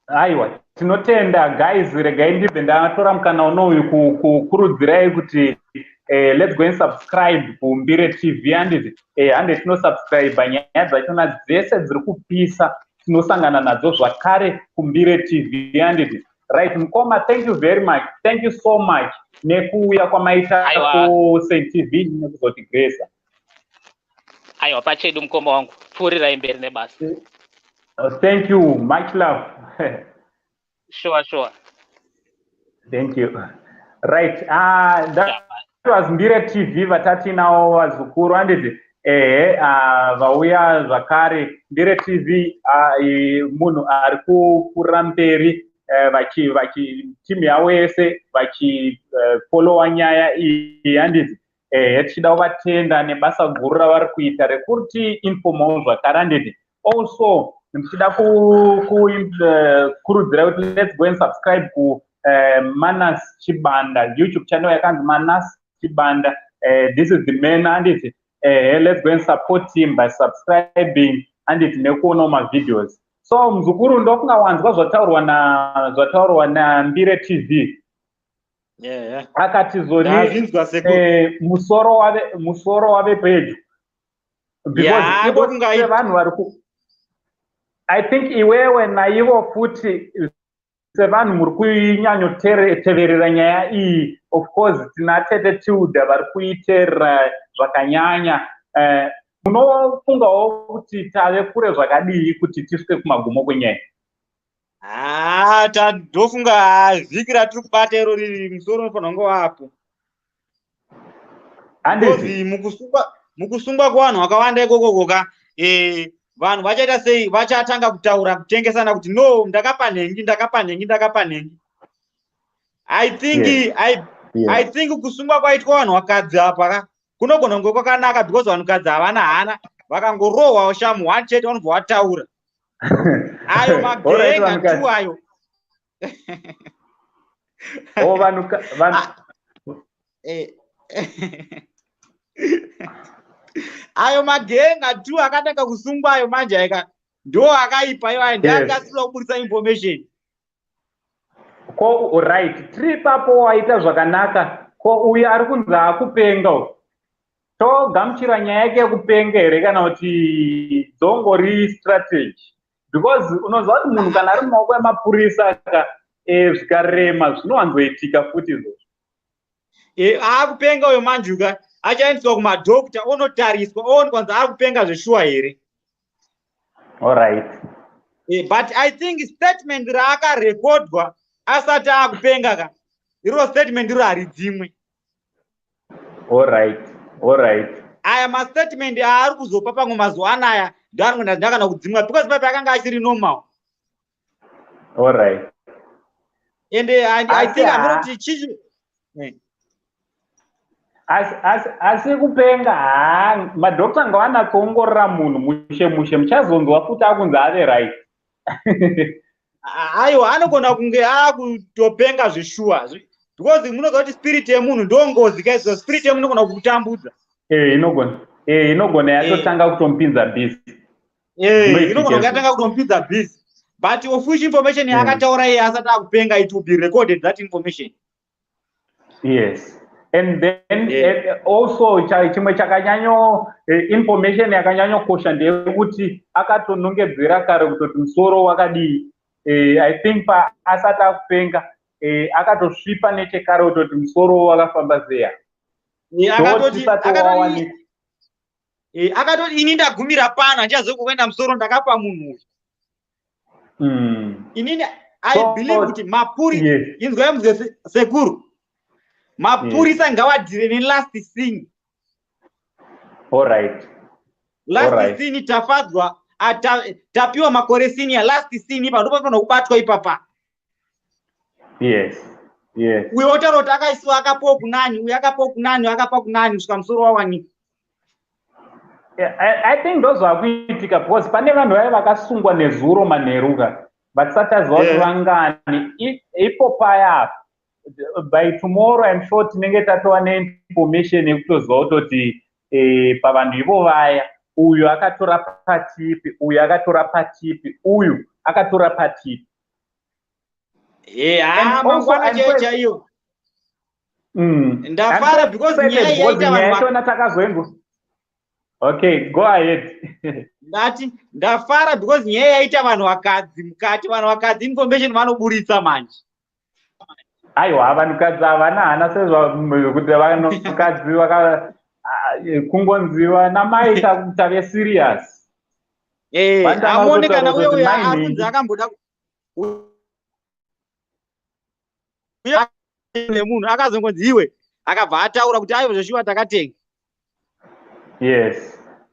Aiwa, tinotenda guys. Regai ndibve ndatora mukana unouyu kukurudzirai kuti let's go and subscribe kuMbire TV, handiti? Hande tinosubscribe, nyaya dzachona dzese dziri kupisa tinosangana nadzo zvakare kuMbire TV, handiti? Right, mukoma, thank you very much, thank you so much nekuuya kwamaita Aiwa. kuSaint TV nekuzotigresa. Aiwa, pachedu mukoma wangu, pfuurirai mberi nebasa. Thank you, much love. Sure. Thank you. Right, that was Mbire TV vatatinawo vazukuru, handiti? Ehe, vauya zvakare. Mbire TV, munhu ari kupfuurira mberi, vachi timu yavo yese vachifolowa nyaya iyi, handiti? Ehe, tichida kuvatenda nebasa guru ravari kuita rekuti informawo zvakare, handiti? Also ndichida kukurudzira kuti let's go and subscribe ku Manas Chibanda YouTube channel yakanzi Manas Chibanda. This is the man, handiti? Let's go and support him by subscribing, handiti, nekuonawo mavideos. So muzukuru, ndofunga wanzwa zvataurwa naMbire TV. Akati zoni Ndazvinzwa, sekuru. Musoro wave pedyo because ivo ndofunga sevanhu vari ku, I think iwewe naivo futi sevanhu muri kuinyanyoteverera nyaya iyi. Of course tina tete Tilda vari kuiteerera zvakanyanya. Munofungawo kuti tave kure zvakadii kuti tisvike kumagumo kwenyaya? Haa, ndofunga vhiki ratiri kubata iro riri, musoro unofanira kunge wapo. Handiti? Because mukusungwa kwevanhu vakawanda ikokoko ka, vanhu vachaita sei? Vachatanga kutaura, kutengesana kuti no, ndakapa nhengi, ndakapa nhengi, ndakapa nhengi. I think I think kusungwa kwaitwa vanhu vakadzi apa ka kunogona kunge kwakanaka, because vanhukadzi havana hana, vakangorohwa shamu one chete vanobva vataura. Ayo Alright, magenga vanhukadzi. tu ayo. Oh, vanhu vanhu Ayo magenga tu akatanga kusungwa ayo manje aika ndo akaipa iwayo, ndiakasira kuburisa information. Ko right, tiri ipapo, waita zvakanaka. Ko uyu ari kunzi akupenga uyu? Togamuchira nyaya yake yekupenga here, kana kuti dzongori strategy? Because unoziva kuti munhu kana ari mumaoko emapurisa ka, zvikarema, zvinowanzoitika futi izvozvo. Akupenga uyo manjuka achaendeswa kumadhokta, onotariswa, oonekwa kunzi akupenga zveshuwa here. But I think statement raakarekodwa asati akupenga ka, iro statement iro haridzimwe. Aya mastatement aari kuzopa pamwe mazuva anaya ndoanogona ndakana kudzimwa, because paipa akanga achiri normal. And I think amunoti chichi Asi kupenga, ha, madhokta ngavanatsoongorora munhu mushe mushe. Muchazonzwa futi akunzi ave right. Aiwa, anogona kunge akutopenga zveshuwa, because munoziva kuti spirit yemunhu ndo ngozi kaizvo. Spirit yemunhu inogona kukutambudza. Inogona yatotanga kutomupinza busy. Inogona kunge yatanga kutomupinza busy, but of which information yaakataura iye asati akupenga, it will be recorded, that information. Yes, and then also chimwe chakanyanyo, information yakanyanyokosha ndeyekuti akatonongedzera kare kutoti musoro wakadii. I think pa asati akupenga, akatosvipa nechekare kutoti musoro wakafamba seya. Akatoti, "Ini ndagumira pano, handichazivi kuenda musoro, ndakapa munhu uyu." Inini I believe kuti mapuri, inzwai muzwe, sekuru, mapurisa ngavadhire nelast seen. Last seen, Tafadzwa, Tapiwa Makore Senior, last seen ipa ndopafanira kubatwa ipapa. Uyo otaura kuti akaisiwa, akapawo kunani, uyo akapawo kunani, uyo akapa kunani, kusvika musoro wawanikwa. Yeah, I think ndozvakuitika, because pane vanhu vaiva vakasungwa nezuro manheruka vatisati taziva kuti vangani. Ipo paya, by tomorrow I'm sure tinenge tatova neinformation yekutoziva kutoti, pavanhu ivo vaya, uyu akatora patipi, uyu akatora patipi, uyu akatora patipi. Ha, mangwana chaiyo chaiyo. Ndafara because nyaya yaita vanhu yachona takazoengo. Okay, go ahead. Ndati ndafara because nyaya yaita vanhu vakadzi mukati, vanhu vakadzi information vanoburitsa manje. Aiwa, vanhukadzi havana hana, sezvakuti vanhukadzi vaka kungonzi vana mai tave serious. Amone kana uye uyo akunzi akamboda nemunhu, akazongonzi iwe, akabva ataura kuti aiwa, zveshuwa takatenga.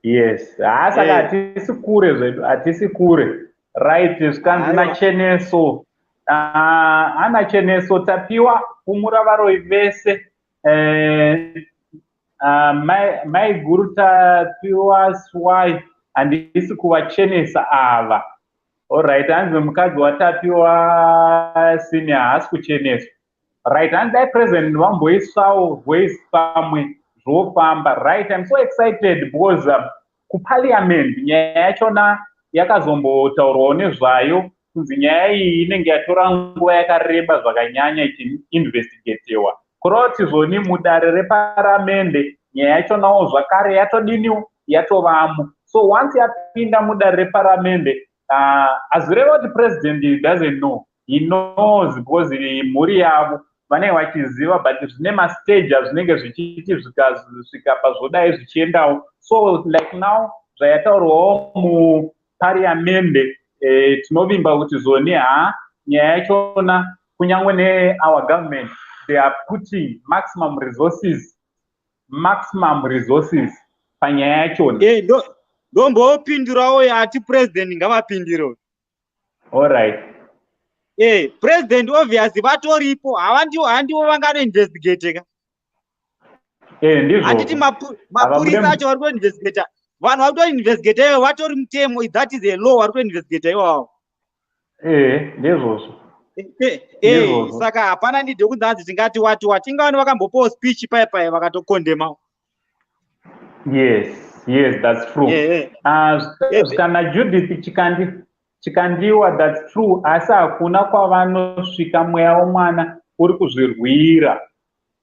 Yes, ha, saka hatisi kure zvedu, hatisi kure. Right, zvikanzi naCheneso, ana Cheneso, "Tapiwa kumura varoi vese." Mai guru Tapiwa swai, handisi kuvachenesa ava. Alright, hanzi mukadzi waTapiwa Senior haasi kucheneswa. Right, hanzi dai President vamboisawo voice, pamwe zvofamba. Right, I'm so excited because kuparliament nyaya yachona yakazombotaurwawo nezvayo, kunzi nyaya iyi inenge yatora nguva yakareba zvakanyanya ichiinvestigatewa, kureva kuti zvoni mudare reparamende nyaya yachonawo zvakare yatodiniwo, yatovamo. So once yapinda mudare reparamende, hazvireva kuti President doesn't know. He knows, because mhuri yavo vanenge vachiziva, but zvine mastage azvinenge zvichiiti zvikasvika pazvodai zvichiendawo. So like now zvayataurwawo mupariamende, tinovimba kuti zvoni, ha, nyaya yachona, kunyange neour government, they are putting maximum resources, maximum resources panyaya yachona. Ndombopindurawo ati President ngavapindire. Allright. President obviously vatoripo, havandiwo, handiwo vanganoinvestigate ka? Ndizvo. Handiti mapurisa acho vari kuinvestigata, vanhu vari kutoinvestigata ivo vatori mutemo, that is a law, vari kutoinvestigata iwavo. Ndizvozvo. Saka hapana need yekunzi hanzi tingati wati wati, ingavani vakambopawo speech pai pai vakatokondemawo. Yes, that's true. Kana Judith Chikandiwa, that's true, asi hakuna kwavanosvika, mweya womwana uri kuzvirwira.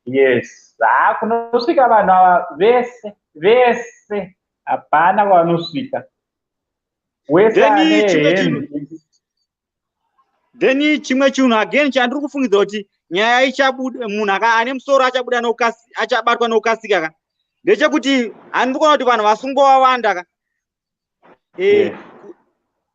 Yes, ha, kunosvika vanhu ava vese Vese hapana kwavanosvika. Wese Then ane chimwe hembe. Then chimwe chinhu again chandiri kufungidza kuti nyaya ichabuda, munhu ane musoro achabuda achabatwa nokukasika ka, ndechekuti handiri kuona kuti vanhu vasungwa vawanda ka.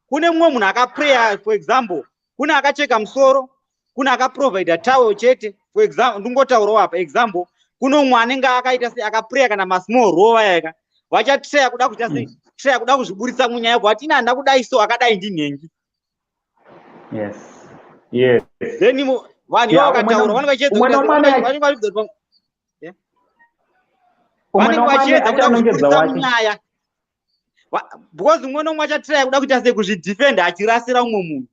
Kune mumwe munhu akapreya, for example, kune akacheka musoro, kune akaprovida towel chete. For example, ndingotaurawo apa example, kune umwe anenge akaita se akapreya kana masmall rova yaka vachatraya kuda kuita sei, traya kuda kuzviburitsa munyaya kuti ina handina kudai, so akadai ndinhengi. Then vanhu ivavo vakataura, vanenge vachiedza Umwe kuita nomwe vanenge vachiedza kuti Umwe vanenge nomwe vachiedza kuda achanongedza kuzviburitsa wake. munyaya, because umwe nomwe achatraya kuda kuita sei, kuzvidefenda achirasira umwe munhu,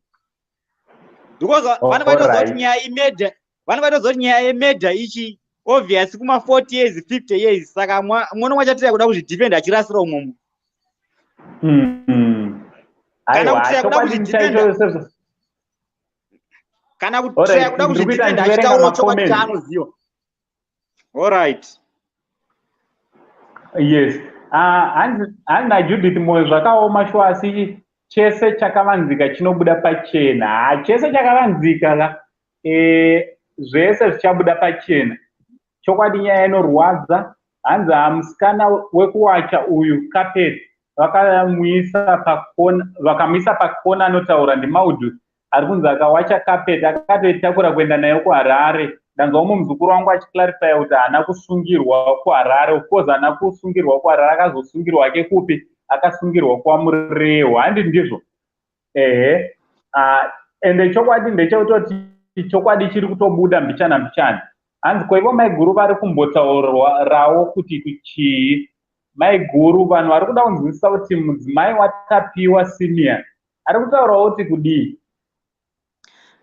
because vanenge vaitoziva kuti nyaya imurder, vanenge vaitoziva kuti nyaya yemurder ichi obvious kuma 40 years, 50 years. Saka umwe nomwe achatraya kuda kuzvidefenda achirasira umwe munhu. Kana Aiwa, kutraya kuda chokwadi kuzvidefenda. chaicho Kana kutraya kuda Ndiri kuita kuzvidefenda ndichiverenga achitaurawo chokwadi macomments. chaanoziva. Alright. Yes. Ah, hanzi naJudith Moyo, zvakaoma shuwa, asi chese chakavanzika chinobuda pachena. Ha, chese chakavanzika ka, zvese zvichabuda pachena. Chokwadi nyaya inorwadza. Hanzi hamusikana wekuwacha uyu carpet, vakamuisa pakona. Anotaura ndiMaudhu ari kunzi akawacha carpet, akatoitakura kuenda nayo kuHarare. Ndanzwa umwe muzukuru wangu achiclarifya kuti haana kusungirwa kuHarare. Of course haana kusungirwa kuHarare, akazosungirwa ake kupi? Akasungirwa kwaMurehwa, handi ndizvo? Ehe. Ende chokwadi ndechekutoti chokwadi chiri kutobuda mbichana mbichana. Hanzi kwaivo maiguru vari kumbotaurawo kuti chii maiguru? Vanhu vari kuda kunzwisisa kuti mudzimai waTapiwa Senior ari kutaurawo kuti kudii.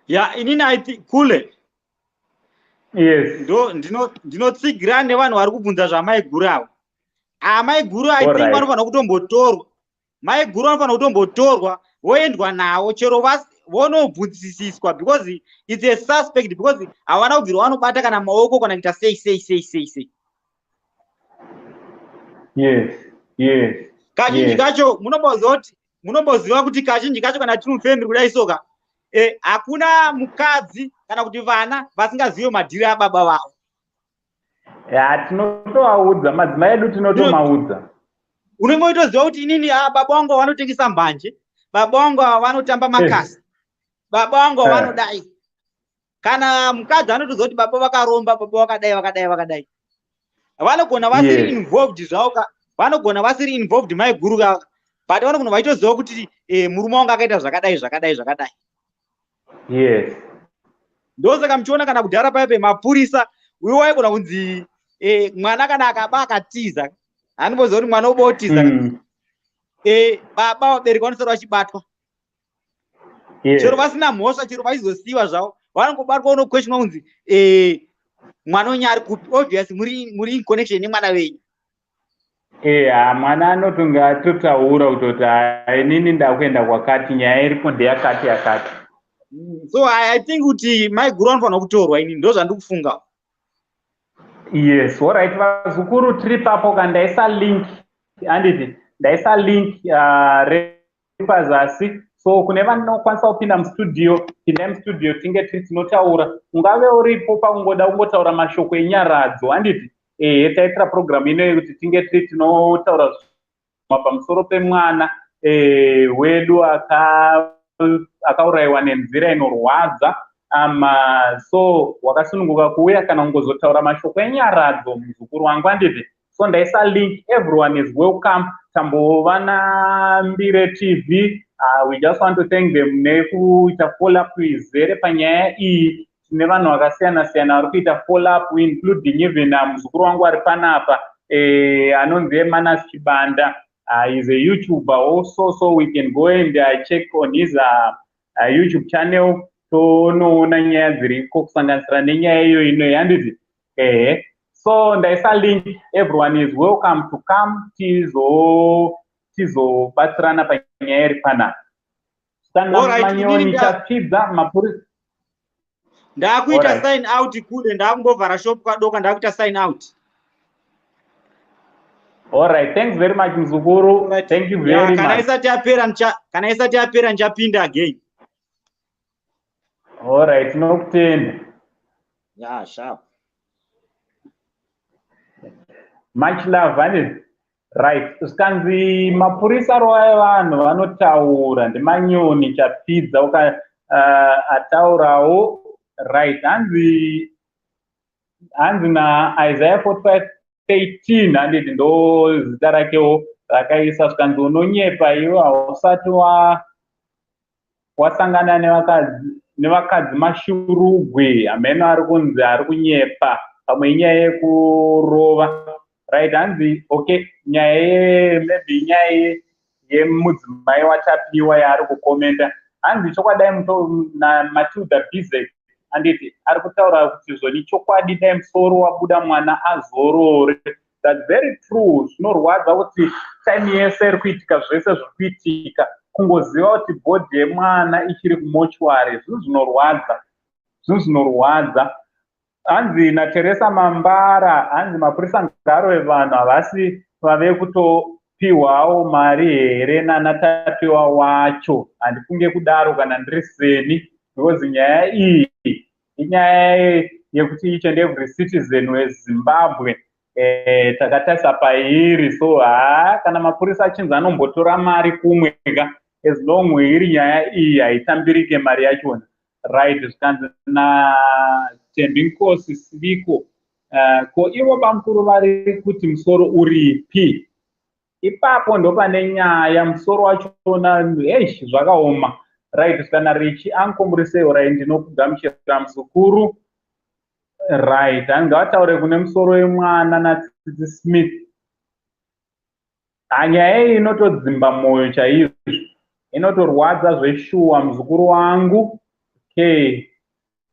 Ya, inini I think kule Yes. ndo ndinotsigira nevanhu vari kubvunza zvamaiguru avo. Amaiguru, I think vanofanira kutombotorwa, maiguru vanofanira kutombotorwa voendwa navo chero vonobvunzisiswa, because it's a suspect, because havana kubvira vanobata kana maoko kana kuita sei sei sei sei sei. Kazhinji kacho munomboziva kuti kazhinji kacho kana tiri mufamily kudai soka, hakuna mukadzi kana kuti vana vasingazive madhiri ababa vavo. Ya, tinotovaudza madzimai edu, tinotomaudza. Unenge uchitoziva kuti inini, ah, baba vangu vanotengesa mbanje, baba vangu ava vanotamba makasi, baba vangu ava vanodai. Kana mukadzi anotoziva kuti baba vakaromba, baba vakadai, vakadai, vakadai. Vanogona vasiri involved zvavo vanogona vasiri involved maiguru ka, but vanogona vachitoziva kuti murume wangu akaita zvakadai, zvakadai, zvakadai. Ndosaka muchiona kana kudhara paya pemapurisa uyo waigona kunzi mwana kana akaba akatiza, hanomboziva kuti mwana uba otiza. Baba, vabereki vanosara vachibatwa chero vasina mhosva, chero vachizosiyiwa zvavo, vanongobatwa, unokweshinwa kunzi mwana wenyu ari kupi? Obvious muri in connection nemwana wenyu. Eya, mwana anotonge atotaura kutoti, "Ah, inini ndakuenda kwakati, nyaya iripo ndeyakati yakati." So I think kuti maiguru vanofanira kutorwa, ini ndo zvandiri kufunga. Yes, alright, vazukuru, tiri papo ka. Ndaisa link, handiti? Ndaisa link repazasi, so kune vanokwanisa kupinda mustudio, pindai mustudio, tinge tiri tinotaura. Ungave uripo pakungoda kungotaura mashoko enyaradzo, handiti? Ehe, taitira programu ino yekuti tinge tiri tinotaura pamusoro pemwana wedu akaurayiwa nenzira inorwadza. So wakasununguka kuuya kana kungozotaura mashoko enyaradzo, muzukuru wangu, handiti? So ndaisa link, everyone is welcome. Tambova naMbire TV, we just want to thank them nekuita follow up izere panyaya iyi. Tine vanhu vakasiyana siyana vari kuita follow up, including even muzukuru wangu ari panapa, anonzi Emanas Chibanda, is a YouTuber also, so we can go and check on his YouTube channel, tonoona nyaya dziriko kusanganisira nenyaya iyo ino, handiti? Ehe, so ndaisa link, everyone is welcome to come, tizobatsirana panyaya iri panapa. Manyoni chapfidza mapurisa. Ndakuita sign out kule, ndakumbovhara shop kadoka, ndakuita sign out. All right, thanks very much mzukuru. Right. Thank you Yeah, very kana much. isati yapera kana isati yapera ndichapinda again. All right, tinokutenda. Yeah, sharp. Much love, ane. Right, zvikanzi mapurisa rovai vanhu vanotaura ndimanyoni chapfidza uka ataurawo. Right, hanzi hanzi naIsaiah 45:13, handiti ndo zita rakewo rakaisa. Zvikanzi unonyepa iwe, hausati wasangana nevakadzi mashurugwi. Hameno ari kunzi ari kunyepa, pamwe inyaya yekurova. Right, hanzi okay, nyaya ye maybe nyaya yemudzimai waTapiwa yaari kukomenda. Hanzi chokwadi naMatilda Bizek, handiti ari kutaura kuti zvoni chokwadi, dai musoro wabuda mwana azorore. That's very true. Zvinorwadza kuti time yese iri kuitika zvese zviri kuitika, kungoziva kuti body yemwana ichiri kumochwari, zvinhu zvinorwadza, zvinhu zvinorwadza. Hanzi naTeresa Mambara, hanzi mapurisa ngarove vanhu, havasi vave kutopiwawo mari here nanaTapiwa wacho? Handifunge kudaro kana ndiri seni, because nyaya iyi inyaya yekuti each and every citizen weZimbabwe takatarisa pairi. So haa, kana mapurisa achinzi anombotora mari kumwe ka, as long iri nyaya iyi haitambirike mari yachona. Right, zvikanzi naTembinkosi Siviko, ko ivo bamukuru vari kuti musoro uripi? Ipapo ndo pane nyaya, musoro wachona, eish, zvakaoma. Right, kana Richi anko, muri sei? Right, ndinokugamuchira muzukuru. Right, ngavataure kune musoro wemwana naTsitsi Smith. Nyaya iyi inotodzimba mwoyo chaizvo, inotorwadza zveshuwa, muzukuru wangu. Okay,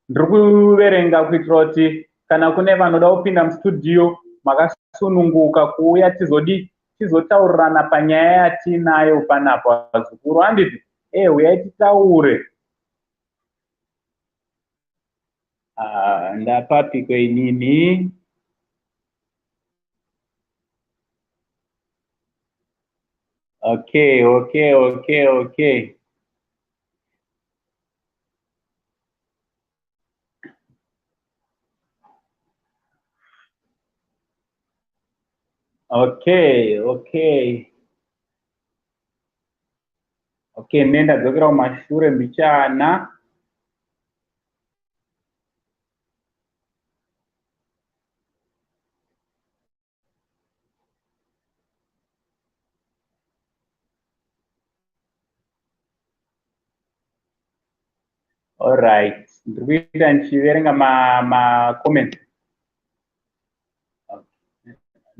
ndiri kuverenga kuitira kuti kana kune vanoda kupinda mustudio, makasununguka kuuya, tizodi tizotaurirana panyaya yatinayo panapa, vazukuru, handiti? Uyai titaure. Ndapapiko inini? Okay. Okay, nendadzokera kumashure mbichana. Alright, ndiri kuita ndichiverenga macomments,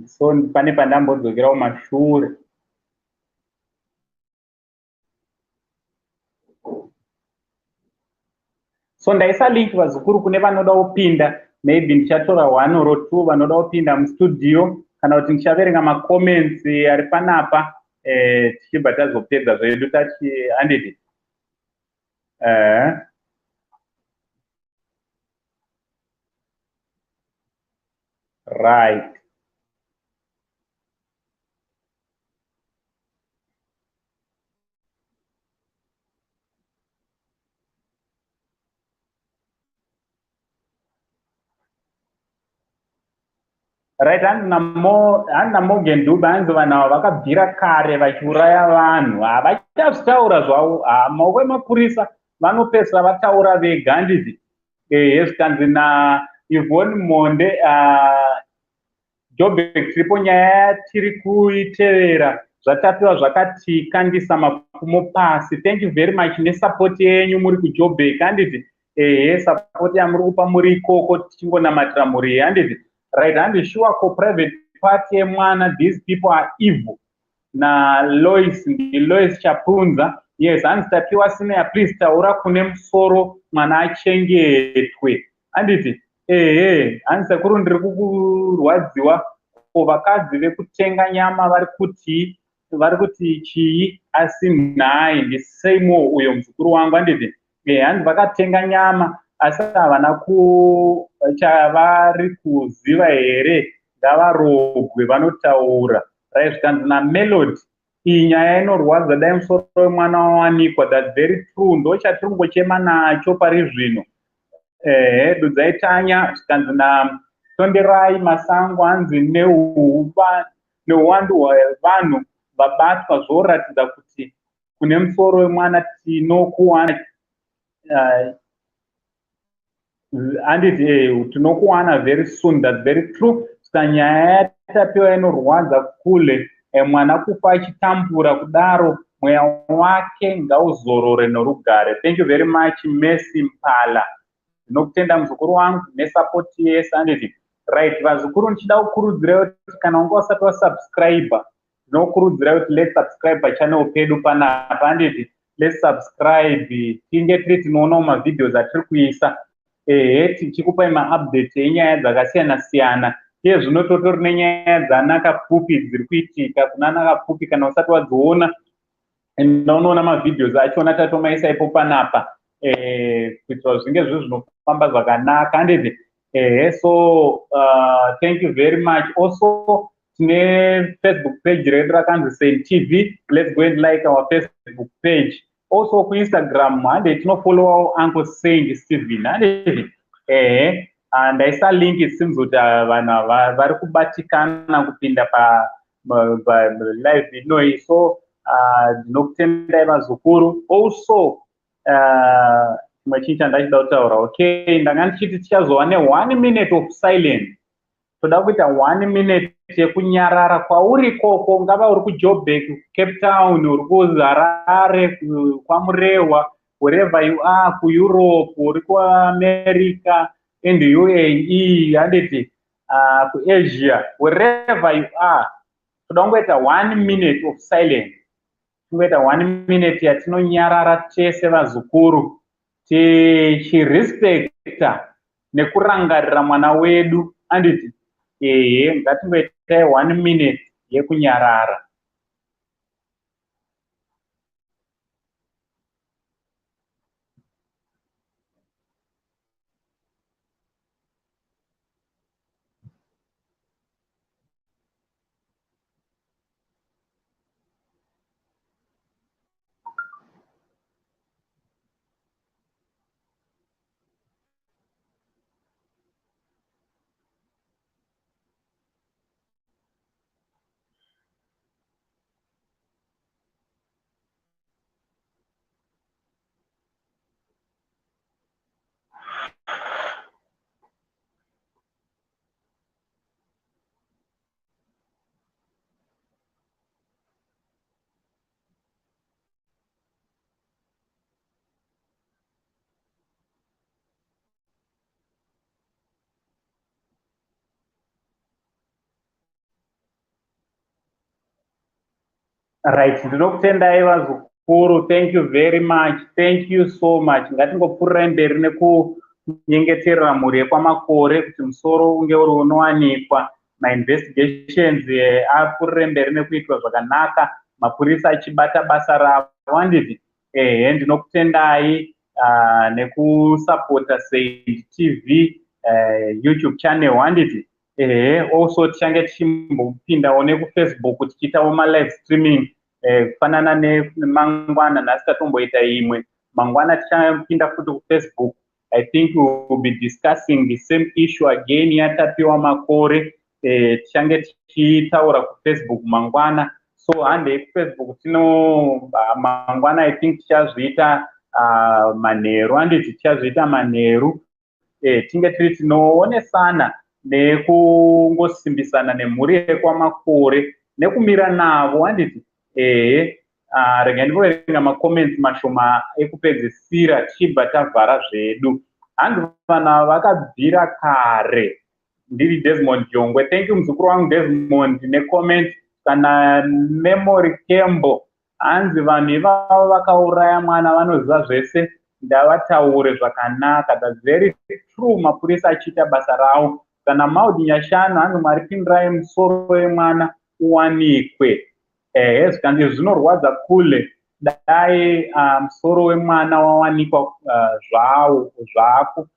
so pane pandambodzokera kumashure. So ndaisa link, vazukuru, kune vanoda kupinda. Maybe ndichatora one or two vanoda kupinda mustudio, kana kuti ndichaverenga macomments ari panapa, tichibva tazopedza zvedu tachi, handiti? Right. Right, hanzi naMorgan Dube, hanzi vanhu ava vakabvira kare vachiuraya vanhu, havachazvitaura zvavo. Maoko emapurisa, vanopedzisira vataura vega, handiti? Ehe, zvikanzi naYvonne Monde, Jobek, tiripo, nyaya tiri kuitevera, zvaTapiwa zvakatikandisa mapfumo pasi. Thank you very much nesupport yenyu muri kuJobek, handiti? Ehe, support yamuri kupa muri ikoko, tichingonamatira mhuri iyi, handiti? Right, handi sure ko private part yemwana, these people are evil. NaLois, ndiLois Chapunza. Yes, hanzi Tapiwa Senior, please taura kune musoro, mwana achengetwe, handiti? Ehe, hanzi sekuru, ndiri kukurwadziwa. Ko vakadzi vekutenga nyama vari kuti chii? Asi nhai, ndiSeymour uyo, muzukuru wangu, handiti? Hanzi vakatenga nyama asi havana chavari kuziva here? Ngavarogwe, vanotaura. Right, zvikanzi naMelody, iyi nyaya inorwadza, dai musoro wemwana wawanikwa. That's very true, ndo chatiri kungochema nacho pari zvino. Ehe, Dudzai Tanya, zvikanzi naTonderai Masango, hanzi neuwandu hwevanhu vabatwa zvoratidza kuti kune musoro wemwana tinokuwana, handiti? Tinokuwana very soon. That's very true. Saka nyaya yatapiwa inorwadza kule. Mwana kufa achitambura kudaro, mweya wake ngauzorore norugare. Thank you very much, Mercy Mpala, ndinokutenda muzukuru wangu nesupport yese, handiti? Right, vazukuru, ndichida kukurudzirai kuti kana unga usati wasubscribe, ndinokurudzirai kuti let's subscribe pachannel pedu panapa, handiti? Let's subscribe, tinge tiri tinoonawo mavideos atiri kuisa. Ehe, tichikupai maupdate enyaya dzakasiyana siyana. Iye zvino totori nenyaya dzanaka pfupi dziri kuitika kuna naka pfupi. Kana usati wadziona, enda unoona mavideos achona, tatomaisa ipo panapa, kuitira zvinge zviri zvinofamba zvakanaka, handiti? Ehe, so thank you very much. Also tine Facebook page redu rakanzi Saint TV. Let's go and like our Facebook page. Also kuInstagram, hande tinofollowawo Uncle Saint Stephen, handiti? Ehe, ndaisa link. It seems kuti vanhu vari kubatikana kupinda palive inoyi, so ndinokutendai vazukuru. Also chimwe chinhu chandachida kutaura, okay, ndanga ndichiti tichazova ne1 minute of silence. Toda kuita 1 minute yekunyarara kwauri ikoko, ungava uri kuJoburg, Cape Town, uri kuHarare, kwaMurehwa, wherever you are, kuEurope, uri kuAmerica and UAE, handiti, kuAsia, wherever you are, toda kungoita 1 minute of silence. Tingoita 1 minute yatinonyarara tese vazukuru, tichirespecta nekurangarira mwana wedu, handiti? Ehe, ngatingoitai 1 minute yekunyarara. Right, ndinokutendai vazukuru. Thank you very much, thank you so much. Ngatingopfuurirai mberi nekunyengeterera mhuri yekwaMakore kuti musoro unge uri unowanikwa, mainvestigations apfuurire mberi nekuitwa zvakanaka, mapurisa achibata basa ravo, handiti? Ehe, ndinokutendai nekusapota Saint TV YouTube channel, handiti? Ehe, also tichange tichimbopindawo nekuFacebook, tichiitawo malive streaming, kufanana nemangwana. Nhasi tatomboita imwe, mangwana tichapinda futi kuFacebook. I think we will be discussing the same issue again yatapiwa Makore. Tichange tichitaura kuFacebook mangwana, so handei kuFacebook tino mangwana. I think tichazviita manheru, handiti? Tichazviita manheru, tinge tiri tinoonesana nekungosimbisana nemhuri yekwaMakore nekumira navo, handiti? Ehe, rega ndimboverenga macomments mashoma ekupedzisira tichibva tavhara zvedu. Hanzi vanhu ava vakabvira kare. Ndiri Desmond Jongwe. Thank you, muzukuru wangu Desmond, necomment. Kana Memory Kembo, hanzi vanhu ivavo vakauraya mwana vanoziva zvese, ndavataure zvakanaka. That's very true, mapurisa achiita basa ravo. Kana Maudi Nyashano, hanzi Mwari pindirai, musoro wemwana uwanikwe. Ehe, zvikanzi zvinorwadza kule, dai musoro wemwana wawanikwa zvawo zvako.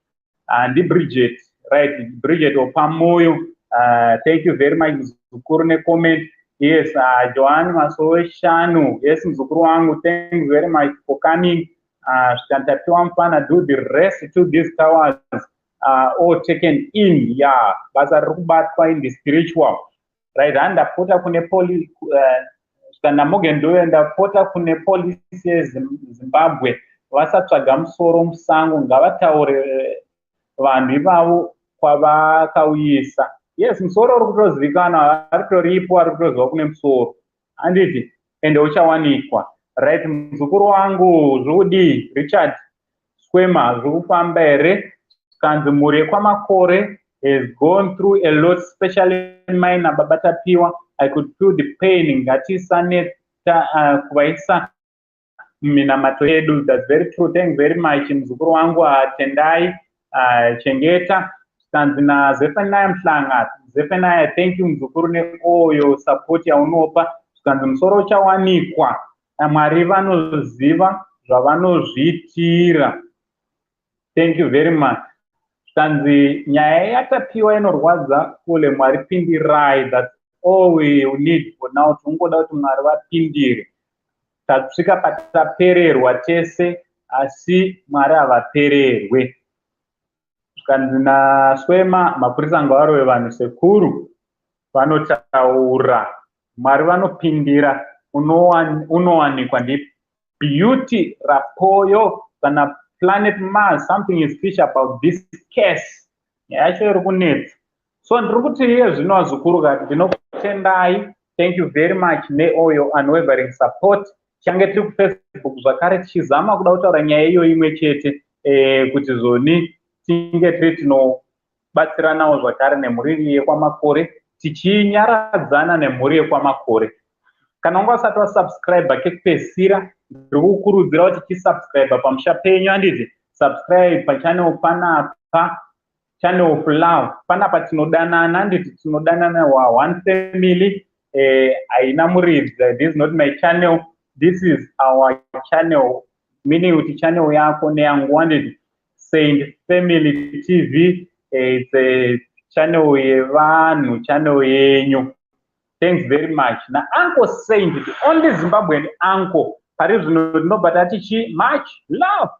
NdiBridget, right, Bridget Opamoyo. Thank you very much, muzukuru, necomment. Yes, Johan Masowe Shanu. Yes, mzukuru wangu, thanks very much for coming. Tapiwa mfana, do the rest to these towers all taken in. Yeah, basa riri kubatwa in the spiritual. Right, handapota kune poli Morgan Ndoyo, ndapota kune polisi yeZimbabwe, vasatsvaga musoro musango, ngavataure vanhu ivavo kwavakauyisa. Yes, musoro uri kutozivikanwa, aritoripo, ari kutoziva kune musoro, handiti? Ende uchawanikwa. Right, muzukuru wangu, zvokudii? Richard Swema, zviri kufamba here? Kanzi mhuri yekwaMakore has gone through a lot, especially mine baba Tapiwa. I could feel the pain. Ngatisaneta kuvaisa muminamato yedu. That's very true. Thank very much, muzukuru wangu. Tendai Chengeta. Kanzi naZefanaya Muhlanga. Zefanaya, thank you, muzukuru, neoyo support yaunopa. Zvikanzi musoro uchawanikwa, Mwari vanoziva zvavanozviitira. Thank you very much. Zvikanzi nyaya yaTapiwa inorwadza kule, Mwari pindirai. That's all we need for now. Tinongoda kuti Mwari vapindire. Tasvika patapererwa tese, asi Mwari havapererwe. Zvikanzi naSwema, mapurisa ngavarove vanhu, sekuru vanotaura, Mwari vanopindira, unowanikwa. NdiBeauty Rapoyo kana Planet Mars. Something is fish about this case. Nyaya yacho iri kunetsa. So ndiri kuti iye zvino, vazukuru kati, ndinokutendai. Thank you very much neall your unwavering support. Tichange tiri kuFacebook zvakare, tichizama kuda kutaura nyaya iyo imwe chete, kuti zoni tinge tiri tinobatsiranawo zvakare nemhuri yekwaMakore, tichinyaradzana nemhuri yekwaMakore. Kana unga usati wasubscribe, kekupedzisira ndiri kukurudzira kuti chisubscribe pamusha penyu, handiti? Subscribe pachannel panapa, Channel of Love panapa. Tinodanana, handiti? Tinodanana wa one family. Haina muridzi. This is not my channel, this is our channel, meaning kuti channel yako neyangu, handiti? Saint Family TV, it's a channel yevanhu, channel yenyu. Thanks very much naUncle Saint, the only Zimbabwean uncle pari zvino. Tinobva tati chi much love.